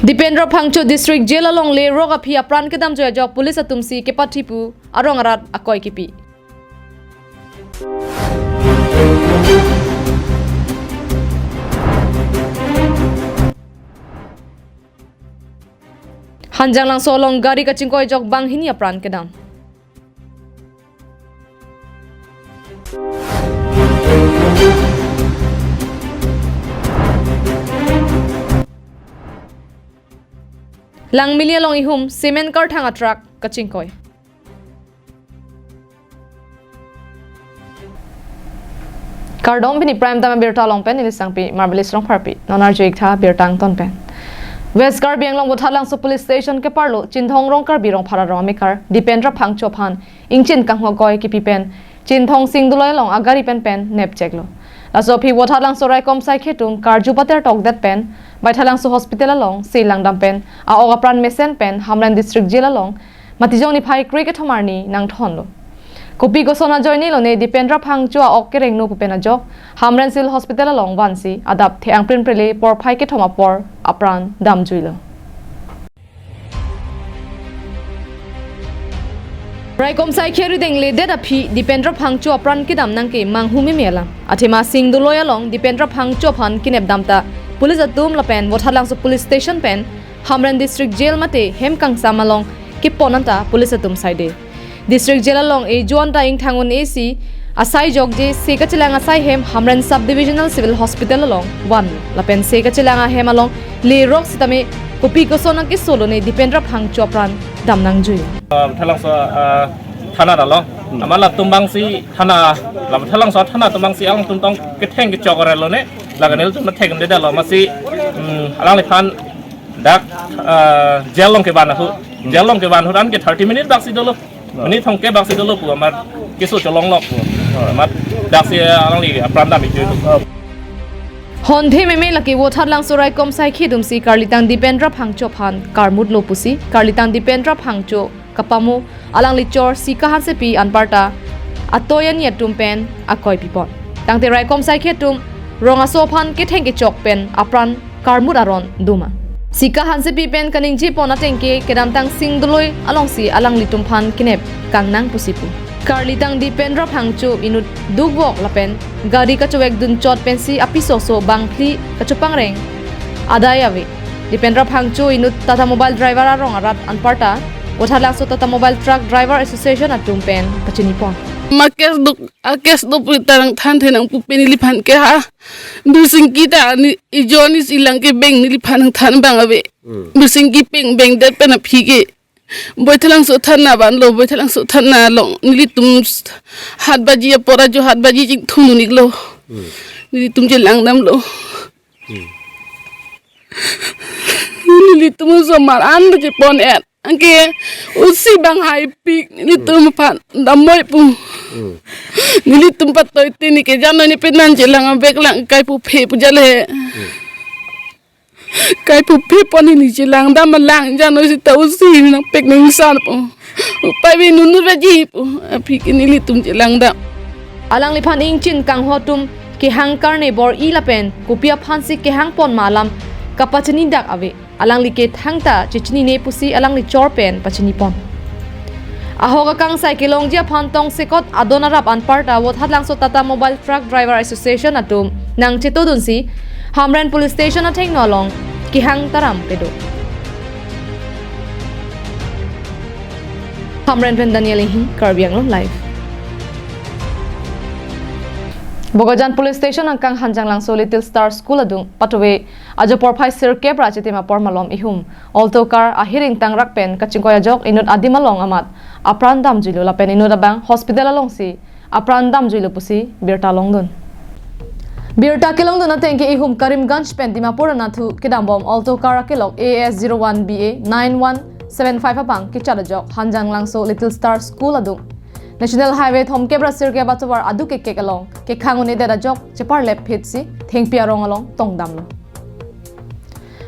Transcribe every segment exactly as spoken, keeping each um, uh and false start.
Dipendra Phangcho District Jail along le rok aphi apran kedamjui ajok police atum si kepathipu arong arat akoi kipi. Hanjanglangso along gari kachingkoi ajok banghini apran kedam. Langmili along ihum cement karthang atruck kachingkoi. Kardom, pini Prime Time abirta along pen neli Sangpi Marvelous Rongpharpi. Non arju-ik tha birta angton pen. West Karbi Anglong Vothatlangso Police Station keparlo Chinthong Rongkarbi Rongphar arong amekar Dipendra Phangcho aphan ingchin kanghokoi kipi pen Chinthong Singduloi along agari pen pen nepcheklo. Laso aphi Vothatlangso raikom saikhi atum karju pater tokdet pen Baithalangso Hospital along si langdam pen a-ok apran mesen pen Hamren District Jail along Matijong niphai kre kethom arni nangthonlo. Kopi koson ajoinelone Dipendra Phangcho a-ok kerengno pu pen ajok Hamren Civil Hospital along vansi adap the-ang prinprele porphai kethom apor apran damjuilo. Raikom saikhi arideng ledet aphi Dipendra Phangcho apran kedam nangke manghu meme alam. Athema Singduloi along Dipendra Phangcho aphan kenepdam ta police atum lapen Vothatlangso Police Station pen Hamren District Jail mate hem kangsam along kepon anta police atum saide. District Jail along ejo anta ingthang un-e si asai jokje se kachelang asai hem Hamren Sub Divisional Civil Hospital along van lapen se kachelang ahem along le rok sitame kopi koson akesolone Dipendra Phangcho apran dam nangjui. Ah, Vothatlangso, ah, thana dalo. Hmm. Amat latum abang si thana, la Vothatlangso thana atum abang si alangtum tong ketheng kechok orelone. Laga nelitum thekdedetlo amatsi, hmm, alangliphan dak, ah, jail along kevan ahut. Hmm. Jail along kevan ahut anke thirty minute bak si dolo. Nah. Minute thomkep bak si dolo pu amat keso cholonglok pu. Nah. Amat dak si alangli apran dam-ik juitu. Nah. Honthe meme lake Vothatlangso raikom saikhi atum si karlitang Dipendra Phangcho aphan karmutlo pusi karlitang Dipendra Phangcho kapamo alangli chor Sika Hansepi anparta atoyani atum pen akoi pipon. Tangte raikom saikhi atum rong aso aphan ketheng kechok pen apran karmut aron doma. Sika Hansepi pen kaningjepon atengke kedamtang Singduloi alongsi alanglitum aphan kenep kangnang pusi pu. Karlitang Dipendra Phangcho inut dukvok lapen gari kachovekdun chot pensi apiso oso bangphli kachopangreng adai ave. Dipendra Phangcho inut Tata Mobile Driver arong arat anparta Vothatlangso Tata Mobile Truck Driver Association atum pen kachinipon. Ma case do, a case do pu ta nangthan the nang pupe neliphan ke ha. Birsingki ta ni ijo ni silang ke beng neliphan nangthan abang ave. Hmm. Birsingki peng bengdet pen aphi ke Baithalangso thana vanlo, Baithalangso thana along nelitum s-, hat baji apor ajo hat baji chingthum un-iklo. Hmm. Nelitum chelangdamlo. Hmm. Nelitum osomar an baji pon-et. Anke usi bang haipik nelitum aphan damvoi pu. Hmm. Nelitum patoi tini ke jano ni penan chelang abek lang kai pu phe pu jale. Hmm. Kai pu phe pon hini chelangdam alang jano sita usi nangpek nangsan pu. Upai vi nunu raji pu. Aphi ke nelitum chelangdam. Alangliphan ingchin kangho atum kehang karne bor-i lapen kopi aphansi kehang pon ma alam kapachini dak ave. Alangli ke thangta chechinine pusi alangli chor pen pachinipon. Ahok akangsai kelongji aphan tongsekot adon arap anparta Vothatlangso Tata Mobile Truck Driver Association atum nangchetodunsi Hamren Police Station athengno along kehang taram pedo. Hamren pen Daniel Inghi, Karbi Anglong Live. Bokajan Police Station angkang Hanjanglangso Little Star School adung patuve ajo porphai sirkep ra chitim apor malom ihum Alto car ahiring tangrak pen kachingkoi ajok inut adim along amat apran damjuilo lapen inut abang hospital alongsi apran damjuilo pusi birta longdun. Birta kelongdun atengke ihum Karimganj pen Dimapur anatthu kedambom Alto car akelok A S zero one B A nine one seven five abang kechat ajok Hanjanglangso Little Star School adung National Highway thomkep ra sirkep atovar aduk kekek along kekhang un-edet ajok cheparlep phitsi thengpi arong along tongdamlo.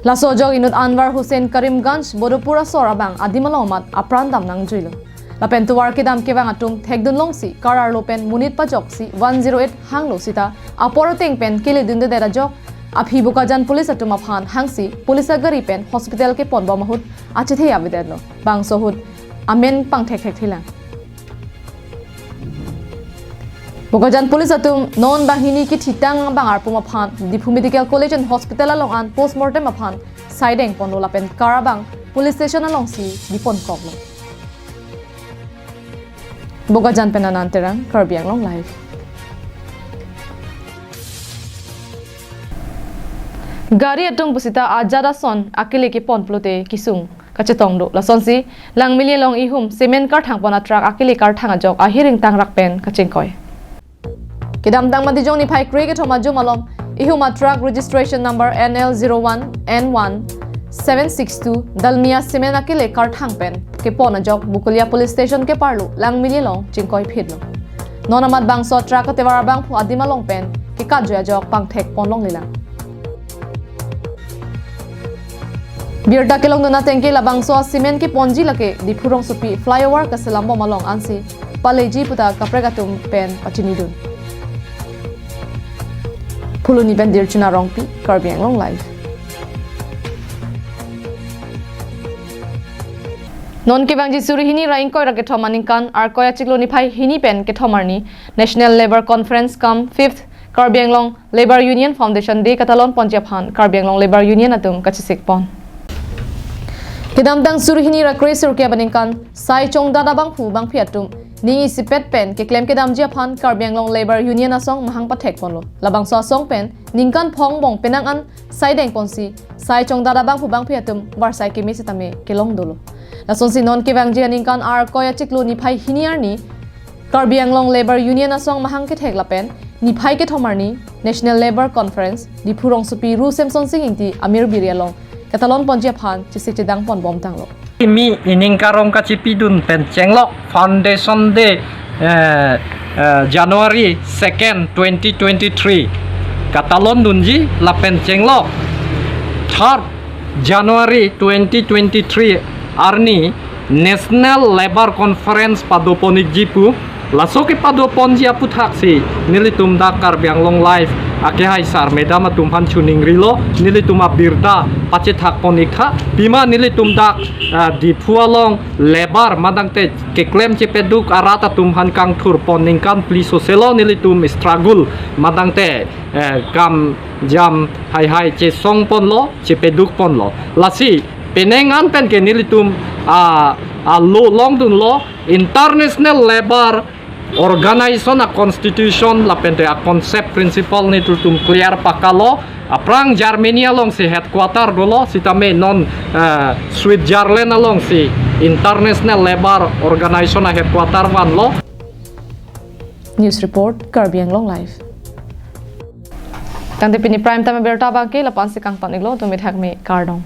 Laso ajok inut Anwar Hussain Karimganj Bodopur asor abang adim along amat apran dam nangjuilo. Lapen tovar kedam kevang atum thekdun longsi car arlo pen monit pajoksi one zero eight hanglo sita apor ateng pen keledundedet ajok Aphi Bokajan police atum aphan hangsi police agari pen hospital keponbom ahut achethe avedetlo. Bangso ahut amen pangthek thekthelang. Bokajan police atum non banghini kethitang abang arpum aphan Diphu Medical College and Hospital along an postmortem aphan saideng ponlo lapen car abang police station alongsi diponkoklo. Bokajan pen Anand Terang, Karbi Anglong Live. Gari atum pusita ajat ason akele kepon pulote kesung kachetong do. Lasonsi Langmili along ihum cement karthang pon atruck akele karthang ajok ahiring tangrak pen kachingkoi. Kedamtang Matijong niphai kre kethom ajum alom ihum atruck registration number N L zero one N one seven six two Dalmia cement akele karthang pen kepon ajok Bokolia police station keparlo Langmili along chingkoi phitlo. Non amat bangso atruck atovar abangphu adim along pen kekatjoi ajok pangthek ponlonglelang. Birta kelongdun atengke labangso cement keponji lake Diphu Rongsopi flyover kaselambom along ansi paleji puta kaprek atum pen pachinidun. Phuloni pen Dirchuna Rongpi, Karbi Anglong Live. Non kevangji suri hini ra ingkoi ra kethom aningkan Arkoi achiklo niphai hini pen kethom arni National Labour Conference cum fifth Karbi Anglong Labour Union Foundation Day katalon ponji aphan Karbi Anglong Labour Union atum kachesik pon. Kedamtang suri hini ra kre sirkep aningkan sai chongdat abangphu bangphi atum ning isipet pen keklem kedamji aphan Karbi Anglong Labour Union asong mahang pathek ponlo. Labangso asong pen ningkan phongbong penang an saideng ponsi sai chongdat abangphu bangphi atum varsai keme sitame kelong dolo. Lasonsi non kevangji aningkan Arkoi achiklo niphai hini arni Karbi Anglong Labour Union asong mahang kethek lapen niphai kethom arni National Labour Conference Diphu Rongsopi Ru Semsonsing Ingti Amir Biri along katalon ponji aphan chesik chedang ponbom tanglo. Kimi ining karong kachipidun pen chenglok Foundation Day, eh, eh, January second, twenty twenty-three katalon dunji lapen chenglok third January twenty twenty-three arni National Labour Conference padoponikji pu. Laso kepadoponji aputhaksi nelitum dak Karbi Anglong Live akehai sar madam atum aphan choningrilo, nelitum abirta pachethak ponik tha. Pima nelitum dak, ah, Diphu along labour madangte keklem chepaduk arat atum aphan kangthur pon ningkan phli soselo nelitum struggle madangte, eh, kam jam haihai chesong ponlo, chepaduk ponlo. Lasi penang an pen ke nelitum, ah, ah, lo longdunlo International Labour Organization a constitution lapente a concept principle nelitum clear pakalo. Aphrang Germany alongsi headquarter dolo, sitame non, eh, Switzerland alongsi International Labour Organization a headquarter vanlo. News report, Karbi Anglong Live. Tangte pini prime time abirta abangke lapu-ansi kangton-iklo, tumi thakmi, kardom.